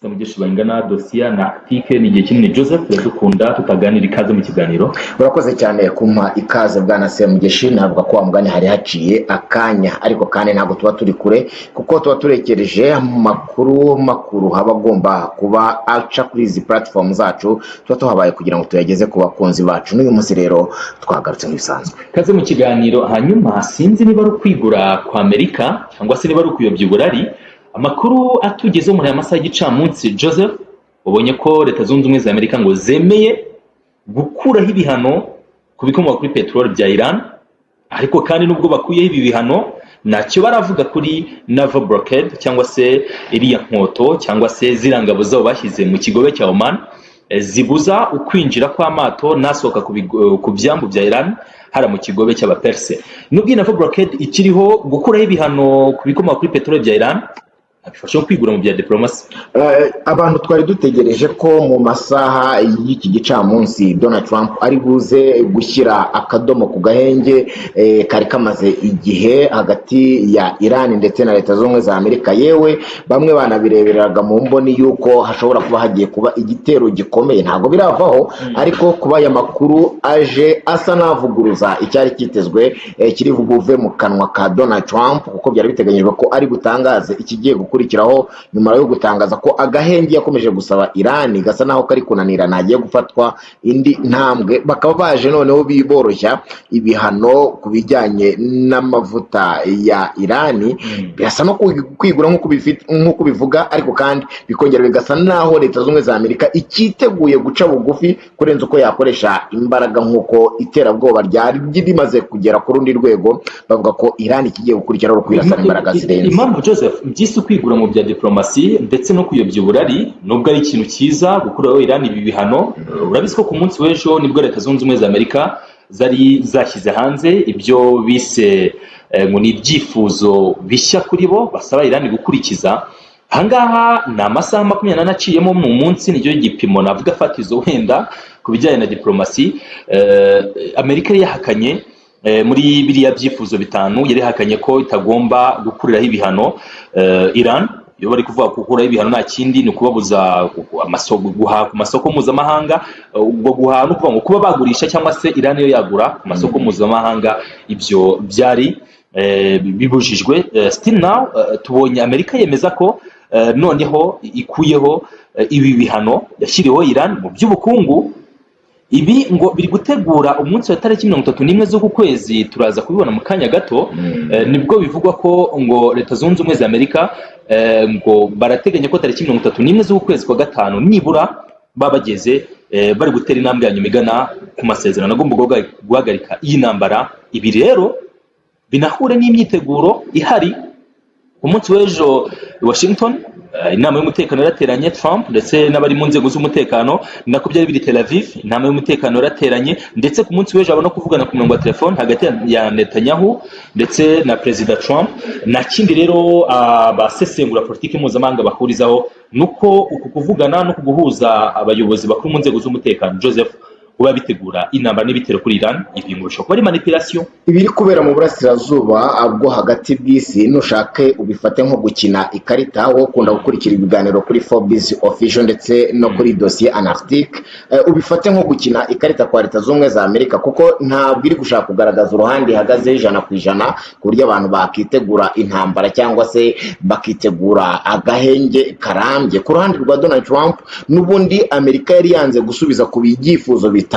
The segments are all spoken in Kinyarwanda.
Semugeshi Bayingana, dosiye na Arctique ni igihe kinini. Joseph Iradukunda, tutaganira, ikaze mu kiganiro. Urakoze cyane kumpa ikaze, bwana Semugeshi. Navuga ko wa mugani hari haciye akanya, ariko kandi ntabwo tuba turi kure, kuko tuba turekereje amakuru makuru aba agomba kuba aca kuri izi platform zacu. Tuba tuhabaye kugira ngo tuyageze ku bakunzi bacu. N'uyu munsi rero twagarutse nk'ibisanzwe. Ikaze mu kiganiro. Hanyuma sinzi niba ari ukwigura kwa Amerika cyangwa se niba ari ukuyobya uburari. Amakuru atugezeho muri aya masaha y'igicamunsi, Joseph, ubonye ko Leta Zunze Ubumwe za Amerika ngo zemeye gukuraho ibihano ku bikomoka kuri peteroli bya Iran. Ariko kandi nubwo bakuyeho ibi bihano, ntacyo baravuga kuri naval blockade, cyangwa se iriya nkoto, cyangwa se ziriya ngabo zabo bashyize mu kigobe cya Oman, zibuza ukwinjira kw'amato n'asohoka ku byambu bya Iran hariya mu kigobe cy'Abaperse. Nubwo iyi naval blockade ikiriho, gukuraho ibihano ku bikomoka kuri peteroli bya Iran bifasha kwigura mu bya diplomasi. Abantu twari dutegereje ko mu masaha y'iki gicamunsi Donald Trump ari buze gushyira akadomo ku gahenge kari kamaze igihe hagati ya Iran ndetse na Leta Zunze Ubumwe za Amerika. Yewe, bamwe banabireberaga mu mboni y'uko hashobora kuba hagiye kuba igitero gikomeye. Ntabwo biravaho, ariko kuba aya makuru aje asa n'avuguruza icyari cyitezwe kiri buve mu kanwa ka Donald Trump, kuko byari biteganyijwe ko ari butangaze ikigiye gukurikiraho nyuma yo gutangaza ko agahenge yakomeje gusaba Iran gasa naho kari kunanirana, hagiye gufatwa indi ntambwe, bakaba baje noneho biboroshya ibihano ku bijyanye n'amavuta ya Iran. Birasa no kwigura nk'uko bivuga, ariko kandi bikongera bigasa naho Leta Zunze Ubumwe za Amerika ikiteguye guca bugufi kurenza uko yakoresha imbaraga, nk'uko iterabwoba ryari rimaze kugera ku rundi rwego. Bavuga ko Iran ikigiye gukurikiraho kwirasana imbaraga zirenze. Impamvu, Joseph, byise ukwigura mu bya diplomasi ndetse no kuyobya uburari, nubwo ari ikintu cyiza gukuraho Iran ibi bihano, urabizi ko ku munsi w'ejo nibwo Leta Zunze Ubumwe za Amerika zari zashyize hanze ibyo bise ngo ni ibyifuzo bishya kuri bo basaba Iran gukurikiza. Ahangaha ni amasaha 24 aciyemo mu munsi, nicyo gipimo navuga fatizo wenda ku bijyanye na diplomasi. Amerika yari yahakanye muri biriya byifuzo bitanu, yari yahakanye ko itagomba gukuriraho ibihano Iran. Iyo bari kuvuga gukuraho ibihano, nta kindi, ni ukubabuza guhaha ku masoko mpuzamahanga. Ubwo guhaha ni ukuvuga ngo kuba bagurisha cyangwa se Iran yo yagura ku masoko mpuzamahanga, ibyo byari bibujijwe. Still now tubonye Amerika yemeza ko noneho ikuyeho ibi bihano yashyiriweho Iran mu by'ubukungu. Ibi ngo biri gutegura umunsi wa tariki 31 z'uku kwezi, turaza kubibona mu kanya gato. Nibwo bivugwa ko ngo Leta Zunze Ubumwe za Amerika ngo barateganya ko tariki 31 z'uku kwezi kwa gatanu nibura baba bageze bari gutera intambwe ya nyuma igana ku masezerano agomba guhagarika iyi ntambara. Ibi rero binahure n'imyiteguro ihari. Ku munsi w'ejo i Washington inama y'umutekano yarateranye, Trump ndetse n'abari mu nzego z'umutekano. Ni nako byari biri Tel Aviv, inama y'umutekano yarateranye. Ndetse ku munsi w'ejo haba no kuvugana ku murongo wa telefone hagati ya Netanyahu ndetse na Perezida Trump. Nta kindi rero abasesengura politiki mpuzamahanga bahurizaho, nuko uku kuvugana no guhuza abayobozi bakuru mu nzego z'umutekano, Joseph, kuba bitegura intambara n'ibitero kuri Iran. Ibi ngo bishobora kuba ari manipulation. Ibiri kubera mu burasirazuba bwo hagati bw'isi, nushake ubifate nko gukina ikarita. Wowe ukunda gukurikira ibiganiro kuri Forbes Official ndetse no kuri Dosiye Antarctique, ubifate nko gukina ikarita kwa Leta Zunze Ubumwe za Amerika, kuko ntabwo iri gushaka kugaragaza uruhande ihagazeho 100% ku buryo abantu bakitegura intambara cyangwa se bakitegura agahenge karambye. Ku ruhande rwa Donald Trump, n'ubundi Amerika yari yanze gusubiza ku byifuzo bitanu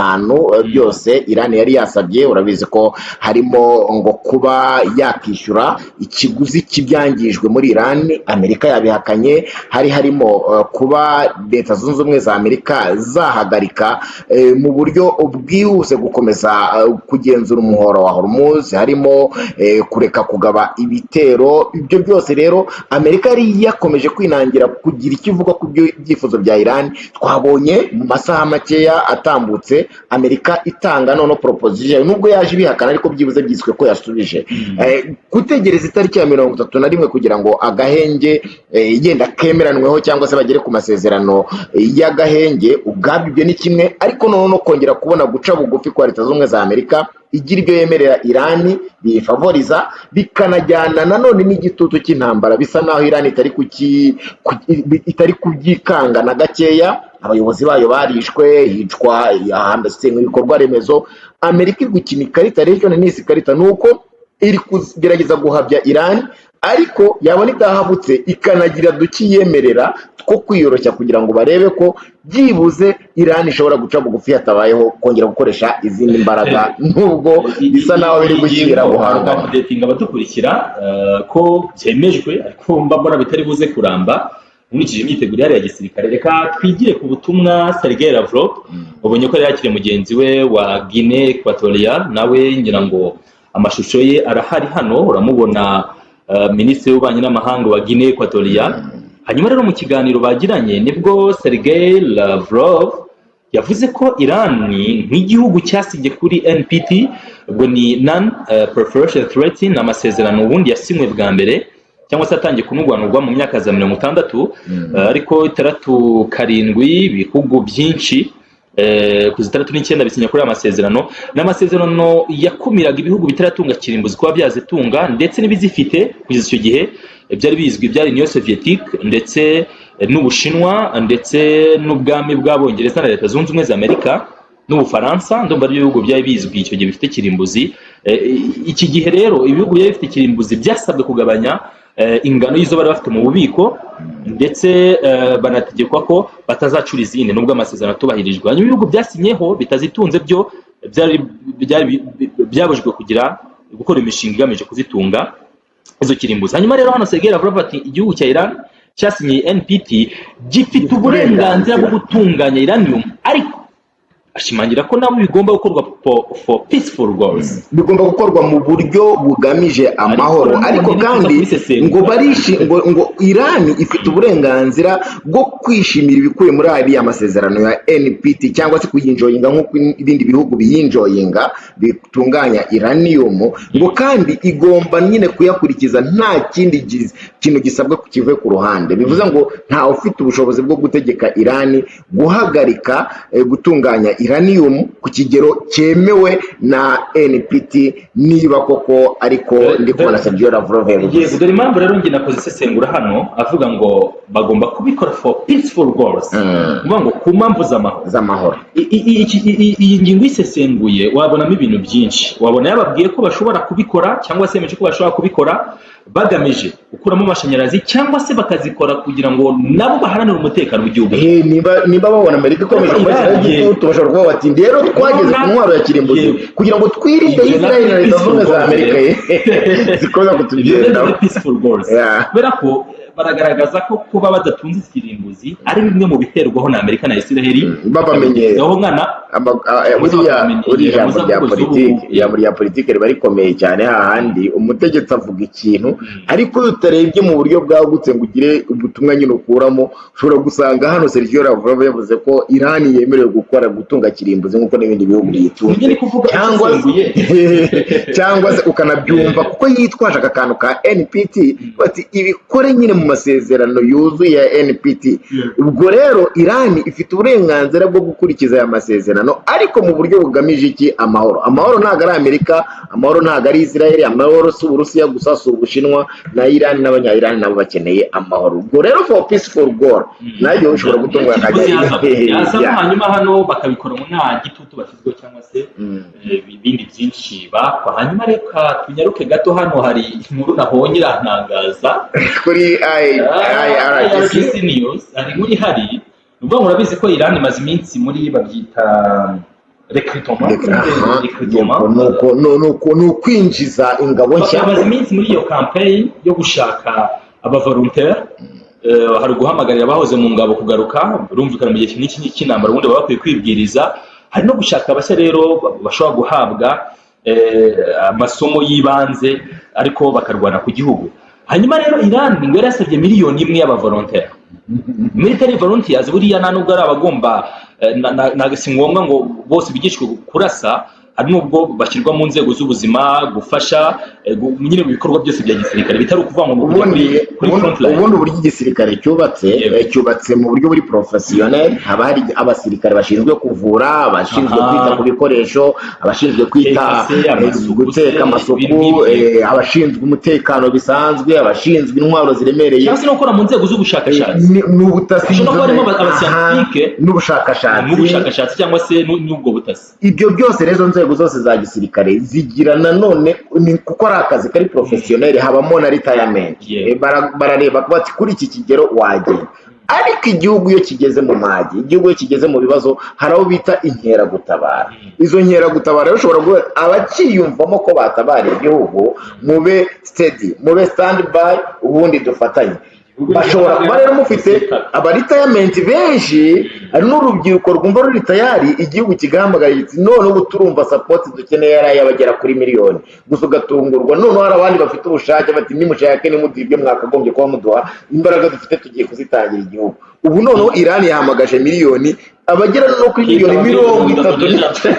byose Iran yari yasabye. Urabizi ko harimo ngo kuba yakishyura ikiguzi cy'ibyangijwe muri Iran, Amerika yabihakanye. Hari harimo kuba Leta Zunze Ubumwe za Amerika zahagarika mu buryo bwihuse gukomeza kugenzura umuhoro wa Hormuz, harimo kureka kugaba ibitero. Ibyo byose rero Amerika yari yakomeje kwinangira kugira icyo ivuga ku byifuzo bya Iran. Twabonye mu masaha makeya atambutse. yasubije Amerika itanga noneho proposition, nubwo yaje ibihakana, ariko byibuze byiswe ko yasubije. Gutegereza itariki ya 31 kugira ngo agahenge yenda kemeranweho cyangwa se bagere ku masezerano y'agahenge, ubwabyo ibyo ni kimwe, ariko noneho no kongera kubona guca bugufi kwa Leta Zunze Ubumwe za Amerika igira ibyo yemerera Irani biyifavoriza, bikanajyana nanone n'igitutu cy'intambara, bisa naho Irani itari kubyikanga na gakeya. Abayobozi bayo barishwe, hicwa ahantu ibikorwa remezo. Amerika iri gukina ikarita rero, icyo nise ikarita ni uko iri kugerageza guhabya Irani, ariko yabona idahabutse ikanagira dukiyemerera two kwiyoroshya kugira ngo barebe ko byibuze Irani ishobora guca bugufi hatabayeho kongera gukoresha izindi mbaraga, nubwo bisa naho biri gushyira guhangana. Updating abadukurikira ko byemejwe, ariko mba mbona bitari buze kuramba nkurikije imyiteguro ihari ya gisirikare. Reka twigire ku butumwa Sergei Lavrov, ubonye ko yari yakiriye mugenzi we wa Guinea Equatorial, nawe ngira ngo amashusho ye arahari hano, uramubona, minisitiri w'ububanyi n'amahanga wa Guinea Equatorial. Hanyuma rero mu kiganiro bagiranye nibwo Sergei Lavrov yavuze ko Iran nk'igihugu cyasinye kuri NPT, ubwo ni Non Proliferation Treaty, ni amasezerano ubundi yasinywe bwa mbere cyangwa se atangiye kunugwanurwa mu myaka za 60, ariko 67 ibihugu byinshi ku 69 bisinya kuri aya masezerano. Ni amasezerano yakumiraga ibihugu bitaratunga kirimbuzi kuba byazitunga, ndetse n'ibizifite. Kugeza icyo gihe byari bizwi byari Union Soviétique ndetse n'Ubushinwa ndetse n'Ubwami bw'Abongereza na Leta Zunze Ubumwe za Amerika n'Ubufaransa. Ndumva ari ibihugu byari bizwi icyo gihe bifite kirimbuzi. Iki gihe rero ibihugu byari bifite kirimbuzi byasabwe kugabanya ingano y'izo bari bafite mu bubiko, ndetse banategekwa ko batazacura izindi nubwo amasezerano atubahirijwe. Hanyuma ibihugu byasinyeho bitazitunze byo byari byabujijwe kugira gukora imishinga igamije kuzitunga izo kirimbuzi. Hanyuma rero hano Sergei Lavrov ati igihugu cya Iran cyasinyiye NPT gifite uburenganzira bwo gutunganya uranium, ariko ashimangira ko nabo bigomba gukorwa for peaceful goals. Bigomba gukorwa mu buryo bugamije amahoro. Ariko ariko nanone kandi kubisesengura. ngo barishi ngo Irani ifite uburenganzira bwo kwishimira ibikubiye muri ariya masezerano ya NPT cyangwa se kuyinjoyinga nk'uko ibindi bihugu biyinjoyinga bitunganya uranium, ngo kandi igomba nyine kuyakurikiza nta kindi kintu gisabwa kivuye ku ruhande. Bivuze ngo ntawe ufite ubushobozi bwo gutegeka Irani guhagarika gutunganya uranium ku kigero cyemewe na NPT, niba koko ariko ndi kubona Sergio Lavrov yabivuze. Yego, dore impamvu rero njye nakoze isesengura hano avuga ngo bagomba kubikora for peaceful goals, kuvuga ngo ku mpamvu z'amahoro. Z'amahoro. Iyi ngingo isesenguye wabonamo ibintu byinshi. Wabona yababwiye ko bashobora kubikora cyangwa se yemeje ko bashobora kubikora bagamije gukuramo amashanyarazi, cyangwa se bakazikora kugira ngo nabo baharanire umutekano w'igihugu. Niba babona Amerika ikomeje kubashyiraho igitutu, bashobora kuvuga bati rero twageze ku ntwaro ya kirimbuzi kugira ngo twirinde Ibyo Israel na Leta Zunze Ubumwe za peaceful Amerika goals. zikomeza Ibyo kutugendaho. ni peaceful goals, kubera ko baragaragaza ko kuba badatunze ikirimbuzi ari bimwe mu biterwaho na Amerika na Israel, Babamenyera. aho nkana. Buriya ijambo rya Muzavuga politiki, z'ubu. ijambo rya politiki riba rikomeye cyane, hahandi umutegetsi avuga ikintu, ariko iyo utarebye mu buryo bwagutse ngo ugire ubutumwa nyine ukuramo, ushobora gusanga hano Sergio Lavrov yavuze ko Irani yemerewe gukora gutunga kirimbuzi nk'uko n'ibindi bihugu biyitunze. Nibyo ndi kuvuga cyangwa se usesenguye. Cyangwa se ukanabyumva kuko yitwaje aka kantu ka NPT, bati ibikore nyine mu masezerano yuzuye ya NPT. Ubwo rero Irani ifite uburenganzira bwo gukurikiza aya masezerano, ariko mu buryo bugamije iki? Amahoro. Amahoro ntabwo ari Amerika, amahoro ntabwo ari Israel, amahoro si Uburusiya gusa, si Ubushinwa, na Irani n'Abanya-Irani nabo bakeneye amahoro. Ubwo rero for peaceful goal nayo ishobora gutunga akajya yazamo. Hanyuma hano bakabikora ngo nta gitutu bashyizweho cyangwa se ibindi byinshi bakwa. Hanyuma reka tunyaruke gato, hano hari inkuru nabonye irantangaza. Kuri IRGC. IRGC News hari inkuru ihari. Ni ukuvuga ngo urabizi ko Iran imaze iminsi muri babyita recrutement. Recrutement. Ni ukwinjiza ingabo nshya. Bamaze iminsi muri iyo campaign yo gushaka abavolontaire. Hari uguhamagarira abahoze mu ngabo kugaruka, birumvikana mu gihe nk'iki cy'intambara ubundi baba bakwiye kwibwiriza. Hari no gushaka abashya rero bashobora guhabwa amasomo y'ibanze ariko bakarwana ku gihugu. Hanyuma rero Iran ngo yari yasabye 1 miliyoni y'abavolontaire, military volunteers. Buriya nta nubwo ari abagomba si ngombwa ngo bose bigishwe kurasa. Hari n'ubwo bashyirwa mu nzego z'ubuzima, gufasha nyine mu bikorwa byose bya gisirikare, bitari ukuvuga ngo ni ukujya Ubundi kuri front line. Ubundi uburyo igisirikare cyubatse, cyubatse mu buryo buri professionnel. Haba hari abasirikare bashinzwe kuvura, abashinzwe kwita ku bikoresho, abashinzwe kwita Guteka se, amasuku guteka, se, amasuku, ibintu nk'ibyo. Abashinzwe umutekano bisanzwe, abashinzwe intwaro ziremereye, cyangwa se no gukora mu nzego z'ubushakashatsi. Ni ubutasi. Hashobora kuba harimo aba scientifique, n'ubushakashatsi. N'ubushakashatsi cyangwa se n'ubwo butasi. Ibyo byose rero, izo nzego zose za gisirikare zigira nanone kuko ari akazi kari professionnel, habamo na retirement. Barareba bati kuri iki kigero wagenda. Ariko igihugu iyo kigeze mu mage, igihugu iyo kigeze mu bibazo, hari abo bita inkeragutabara. Izo nkeragutabara rero ushobora guha abakiyumvamo ko batabara igihugu: mube steady, mube stand by, ubundi dufatanye. Bashobora kuba rero mufite aba retirement benshi, hari n'urubyiruko rwumva ruri tayari. Igihugu kigahamagara kiti none ubu turumva support dukeneye yari ay'abagera kuri miliyoni gusa, ugatungurwa noneho hari abandi bafite ubushake bati nimushake nimuduhe ibyo mwakagombye kuba muduha, imbaraga dufite tugiye kuzitangira igihugu. Ubu noneho Irani yahamagaje miliyoni, abagera no kuri miliyoni 30.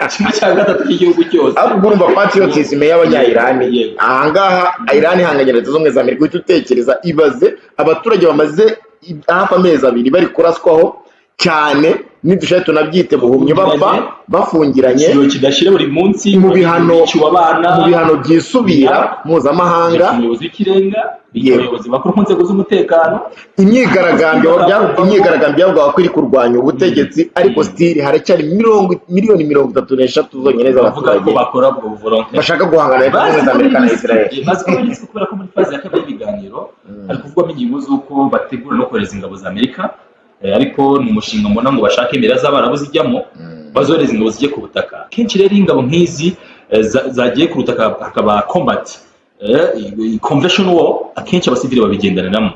1/3 cy'igihugu cyose. Ahubwo urumva patriotism y'Abanya-Irani. Ahangaha Irani ihanganye na Leta Zunze Ubumwe za Amerika. Uhita utekereza, ibaze abaturage bamaze hafi amezi 2 bari kuraswaho cyane, nidushake tunabyite buhumyi, bapfa bafungiranye, ikiro kidashira buri munsi, mu bihano biciwe abana, mu bihano byisubira mpuzamahanga. Bica umuyobozi w'ikirenga, bica abayobozi bakuru mu nzego z'umutekano. Imyigaragambyo yavugaga ko iri kurwanya ubutegetsi, ariko still haracyari miliyoni 33 zonyine bavuga ko z'abaturage bakora ubwo volontaire, bashaka guhangana na Leta Zunze Ubumwe za Amerika na Israel. Bazi ko biri risque, kubera ko muri phase ya kabiri y'ibiganiro hari kuvugwamo ingingo z'uko bategura no kohereza ingabo za Amerika. Ariko ni umushinga mbona ngo bashake Emira z'Abarabu zijyamo, bazohereza ingabo zijye ku butaka. Kenshi rero iyo ingabo nk'izi zagiye ku butaka hakaba combat, conventional war, akenshi abasivili babigendaniramo,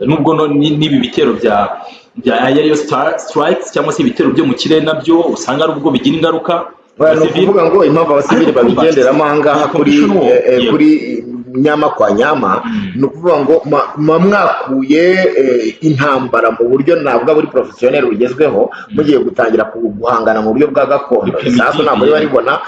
nubwo n'ibi bitero bya aerial strikes cyangwa se ibitero byo mu kirere nabyo usanga ari ubwo bigira ingaruka Oya, ni abasivili. ukuvuga ngo impamvu abasivili Ariko babigenderamo ahangaha kuri conventional war, kuri nyama kwa nyama, ni ukuvuga ngo muba mwakuye intambara mu buryo navuga buri professionnel bugezweho, mugiye gutangira guhangana mu buryo bwa gakondo. Primitive, Isasu ntabwo riba ribona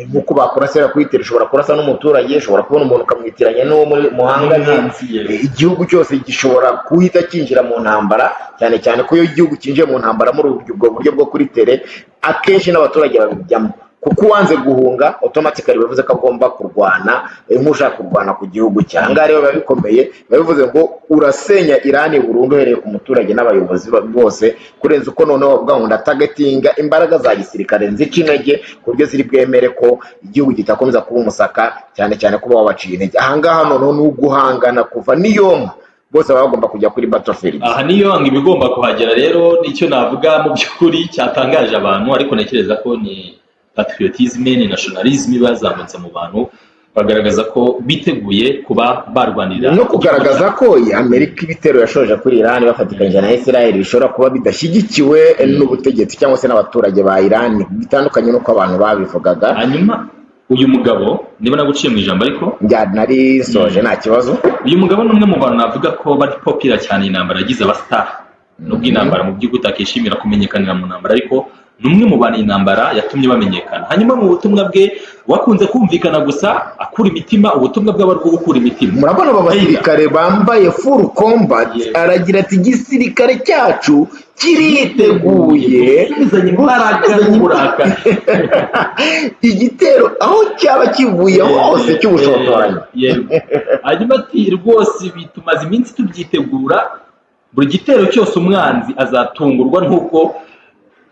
nk'uko bakurasira kuri terrain. Ushobora kurasa n'umuturage, ushobora kubona umuntu ukamwitiranya n'uwo muri muhanganye. N'umwanzi, yego. Igihugu cyose gishobora guhita cyinjira mu ntambara, cyane cyane ko iyo igihugu cyinjiye mu ntambara muri ubwo buryo bwo kuri terrain, akenshi n'abaturage babijyamo, kuko uwanze guhunga automatically bivuze ko agomba kurwana nk'ushaka kurwana ku gihugu cye. Aha ngaha rero biba bikomeye, biba bivuze ngo urasenya Irani burundu uhereye ku muturage n'abayobozi bose, kurenza uko noneho bavuga ngo ndatargetinga imbaraga za gisirikare nzica intege ku buryo ziri bwemere ko igihugu kitakomeza kuba umusaka, cyane cyane kuba wabaciye intege. Aha ngaha noneho ni uguhangana kuva niyoma, bose baba bagomba kujya kuri battlefield. Aha niyo ngo ibigomba kuhagera. Rero nicyo navuga mu by'ukuri cyatangaje abantu, ariko ntekereza ko ni patriotisme, ni nationalisme bazamutse mu bantu, bagaragaza ko biteguye kuba barwanira no kugaragaza ko Amerika ibitero yashoje kuri Iran bafatikanyije na Israel bishobora kuba bidashyigikiwe n'ubutegetsi cyangwa se n'abaturage ba Iran, bitandukanye n'uko abantu babivugaga. Hanyuma uyu mugabo, niba naguciye mu ijambo ariko, Njya nari nsoje, nta kibazo. Uyu mugabo ni umwe mu bantu navuga ko bari popular cyane. Intambara yagize aba star, nubwo intambara mu by'ukuri utakishimira kumenyekanira mu ntambara, ariko ni umwe mu bantu intambara yatumye bamenyekana. Hanyuma mu butumwa bwe wakunze kumvikana gusa akura imitima, ubutumwa bwe aba ari ubwo gukura imitima. Murabona aba basirikare bambaye full combat. Aragira ati igisirikare cyacu kiriteguye gusubizanya imbaraga n'uburakari igitero aho cyaba kivuye hose cy'ubushotoranyi. Yego. Hanyuma ati rwose ibi tumaze iminsi tubyitegura, buri gitero cyose umwanzi azatungurwa n'uko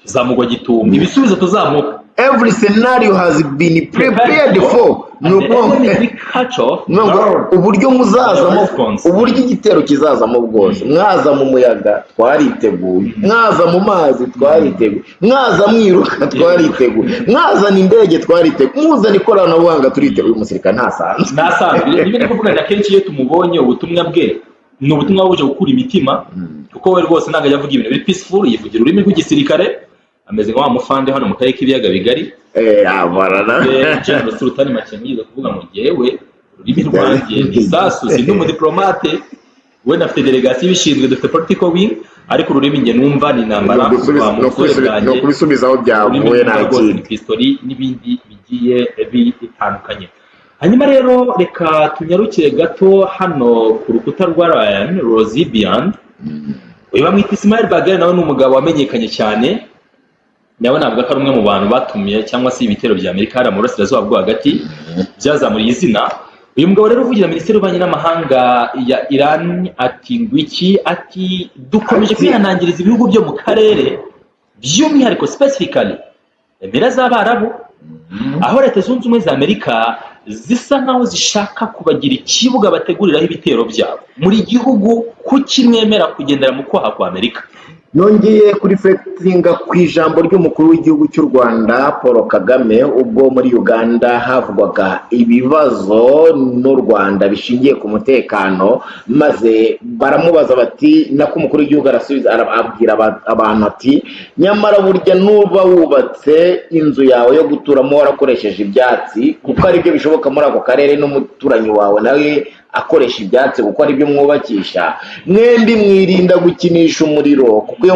tuzamugwa gitumo, ibisubizo tuzamuka. Every scenario has been prepared for. Ni ukuvuga catch off ni ukuvuga uburyo muzazamo, Response. uburyo igitero kizazamo bwose, mwaza mu muyaga twariteguye, mwaza mu mazi twariteguye, mwaza mwiruka twariteguye, mwazana indege twariteguye, muzana ikoranabuhanga turiteguye. Umusirikare ntasanzwe. Nasanzwe niba ndi kuvuga, akenshi iyo tumubonye ubutumwa bwe ni ubutumwa buje gukura imitima, kuko we rwose ntabwo ajya avuga ibintu biri peaceful, yivugira ururimi rw'igisirikare, ameze nka wa mufande hano mu karere k'Ibiyaga Bigari. Abarana. General Sultani Makenga yigeze kuvuga ngo jyewe ururimi rwanjye ni isasu, sindi umudiplomate. Wenda afite delegasiyo ibishinzwe, dufite political wing, ariko ururimi njye numva ni intambara Ni ugusubiza- kuva mu ni busore ni bwanjye. ukubisubiza aho Ururimi byavuye, numva nta rwose ni kindi. pistori n'ibindi bigiye bitandukanye. Hanyuma rero reka tunyarukire gato hano ku rukuta rwa Ryan Rozibian. Uyu bamwita Ismail Bagari, nawe ni umugabo wamenyekanye cyane. Nawe navuga ko ari umwe mu bantu batumiye cyangwa se ibitero bya Amerika hariya mu burasirazuba bwo hagati byazamuriye izina. Uyu mugabo rero uvugira Minisiteri y'Ububanyi n'Amahanga ya Iran ati ngwiki? Ati dukomeje kwihanangiriza ibihugu byo mu karere, by'umwihariko specifically Emira z'Abarabu, aho Leta Zunze Ubumwe za Amerika zisa nkaho zishaka kubagira ikibuga bateguriraho ibitero byabo muri gihugu. Kuki mwemera kugendera mu kwaha kwa Amerika? Nongeye kureflectinga ku ijambo ry'umukuru w'igihugu cy'u Rwanda Paul Kagame, ubwo muri Uganda havugwaga ibibazo n'u Rwanda bishingiye ku mutekano, maze baramubaza bati, nako umukuru w'igihugu arasubiza, abwira abantu ati: "Nyamara burya nuba wubatse inzu yawe yo guturamo warakoresheje ibyatsi, kuko aribyo bishoboka muri ako karere, n'umuturanyi wawe nawe akoresha ibyatsi kuko aribyo mwubakisha, mwembi mwirinda gukinisha umuriro, kuko iyo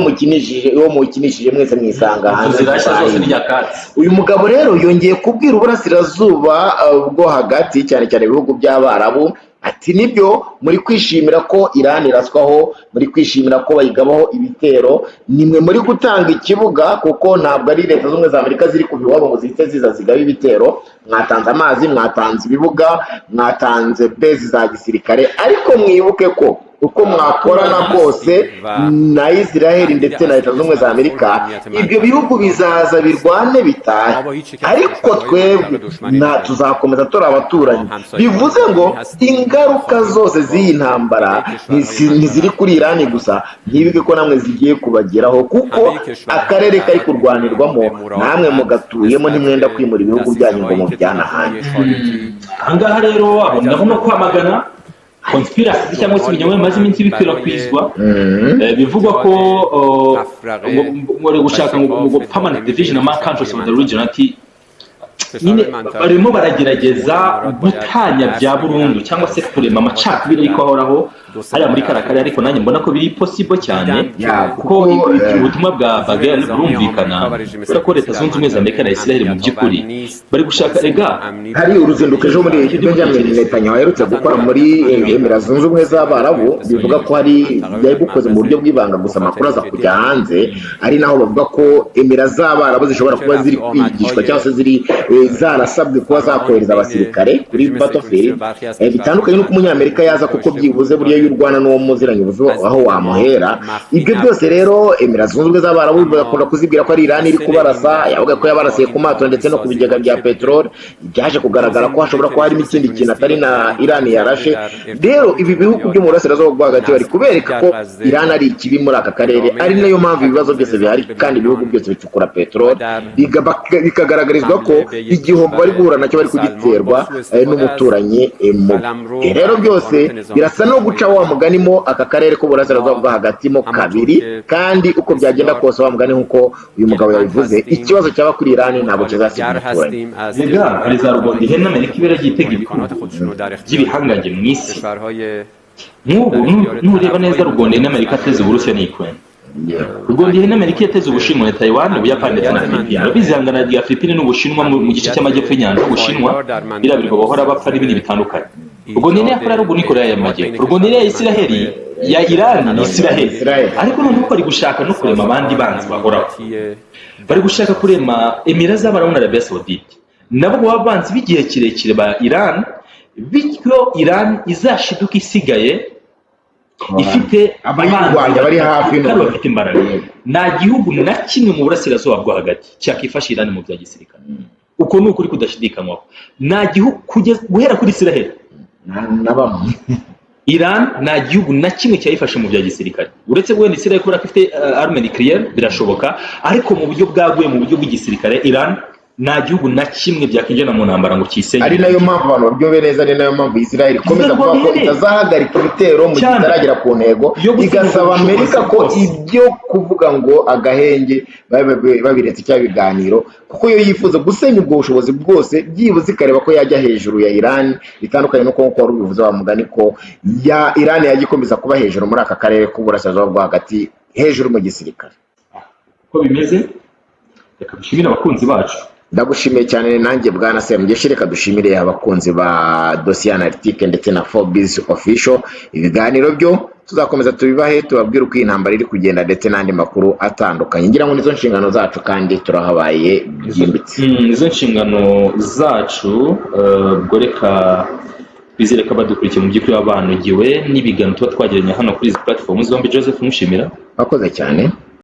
muwukinishije mwese mwisanga Inzu hanze." zirashya zose ni nyakatsi. Uyu mugabo rero yongeye kubwira uburasirazuba bwo hagati, cyane cyane ibihugu by'Abarabu, ati: "Nibyo, muri kwishimira ko Iran iraswaho, muri kwishimira ko bayigabaho ibitero, nimwe muri gutanga ikibuga, kuko ntabwo ari Leta Zunze Ubumwe za Amerika ziri kuva iwabo ngo zihite ziza zigabe ibitero. Mwatanze amazi, mwatanze ibibuga, mwatanze base za gisirikare, ariko mwibuke ko uko mwakorana kose na Israel ndetse na Leta Zunze Ubumwe za Amerika, ibyo bihugu bizaza birwane bitahe, ariko twebwe na tuzakomeza turi abaturanyi." Bivuze ngo ingaruka zose z'iyi ntambara ntiziri kuri Irani gusa, ntibibe ko namwe zigiye kubageraho, kuko akarere kari kurwanirwamo namwe mugatuyemo, ntimwenda kwimura ibihugu byanyu ngo mubijyane ahandi. Ahangaha rero aboneraho no kwamagana conspiracy cyangwa se ibinyoma bimaze iminsi bikwirakwizwa, bivugwa ko ngo bari gushaka ngo permanent division among countries of the region. Ati nyine barimo baragerageza gutanya bya burundu cyangwa se kurema amacakubiri ariko ahoraho hariya muri kariya karere. Ariko nanjye mbona ko biri possible cyane, kuko kuko, ubutumwa bwa Bagel burumvikana, kubera ko Leta Zunze Ubumwe za Amerika na Israel mu by'ukuri bari gushaka rega. Hari uruzinduko ejo muri Benjamin Netanyahu aherutse gukora muri Emira Zunze Ubumwe z'Abarabu, bivuga ko hari yabikoze mu buryo bw'ibanga, gusa amakuru aza kujya hanze, ari naho bavuga ko Emira z'Abarabu zishobora kuba ziri kwigishwa cyangwa se ziri zarasabwe kuba zakohereza abasirikare kuri battlefield, bitandukanye n'uko umunyamerika yaza, kuko byibuze burya iyo urwana n'uwo muziranye ubuze aho wamuhera. Ibyo byose rero, Emira Zunze Ubumwe z'Abarabu bakunda kuzibwira ko ari Irani iri kubarasa. Yavuga ko yabarasiye ku mato ndetse no ku bigega bya peteroli, byaje kugaragara ko hashobora kuba harimo ikindi kintu atari na Irani yarashe. Rero ibi bihugu byo mu burasirazuba bwo hagati bari kubereka ko Irani ari ikibi muri aka karere, ari nayo mpamvu ibibazo byose bihari, kandi ibihugu byose bicukura peteroli, bikagaragarizwa ko igihombo bari guhura nacyo bari kugiterwa n'umuturanyi mubi. Rero byose birasa no guca wa mugani mo aka karere k'uburasirazuba bwo hagati mo kabiri. Kandi uko byagenda kose, wa mugani nk'uko uyu mugabo yabivuze, ikibazo cyaba kuri Irani ntabwo kizasiga umuturanyi. Rega hari za rugondo ihene Amerika iba yaragiye itega ibihugu by'ibihangange mu isi. Nk'ubu nureba neza, rugondo ihene Amerika ateze Uburusiya ni Ukraine, rugondo ihene Amerika yateze Ubushinwa na Taiwan, Ubuyapani ndetse na Filipine. Urabizi, ihangana rya Filipine n'Ubushinwa mu gice cy'amajyepfo y'inyanja y'Ubushinwa, biriya birwa bahora bapfa n'ibindi bitandukanye. Rugondo ihene ya Korea ruguru ni Korea y'Amajyepfo, rugondo ihene ya Isiraheli, ya Irani ni Isiraheli. Israel. Ariko noneho bari gushaka no kurema abandi banzi bahoraho. Bari gushaka kurema Emira z'Abarabu na Arabia Saudite, nabo baba banzi b'igihe kirekire ba Iran, bityo Iran izashiduka isigaye ifite Abayirwanya bari hafi kandi none. bafite imbaraga. Nta gihugu na kimwe mu burasirazuba bwo hagati cyakifasha Iran mu bya gisirikare, uko ni ukuri kudashidikanywaho. Nta gihugu, kugeza guhera kuri Israel, Na bamwe. Iran nta gihugu na kimwe cyayifashe mu bya gisirikare, uretse wenda Israel kubera ko ifite arme nucléaire, birashoboka, ariko mu buryo bwaguye, mu buryo bw'igisirikare, Iran Nta gihugu na kimwe byakinjira mu ntambara ngo kisenye. Ari nayo mpamvu abantu babyumve neza, ni nayo mpamvu Israel ikomeza kuvuga ko Iherereye. itazahagarika ibitero mu gihe itaragera ku ntego, Yo gusenya igasaba ubushobozi Amerika ko bwose. ibyo kuvuga ngo agahenge babiretse cyangwa ibiganiro, kuko yo yifuza gusenya ubwo bushobozi bwose, byibuze ikareba ko yajya hejuru ya Iran, bitandukanye n'uko nk'uko wari ubivuze wa mugani ko ya Iran yajya ikomeza kuba hejuru muri aka karere k'uburasirazuba bwo hagati, hejuru mu gisirikare. Uko bimeze, reka dushimire abakunzi bacu. Ndagushimiye cyane nanjye, bwana Semugeshi. Reka dushimire abakunzi ba Dosiye Analytique ndetse na Forbes Official. Ibiganiro byo tuzakomeza tubibahe, tubabwire uko iyi ntambara iri kugenda ndetse n'andi makuru atandukanye. Ngira ngo nizo nshingano zacu kandi turahabaye byimbitse. Izo nshingano zacu. Ubwo reka twizere ko abadukurikiye mu by'ukuri baba banogewe n'ibiganiro tuba twagiranye hano kuri izi platform zombi. Joseph, mushimira. Wakoze cyane.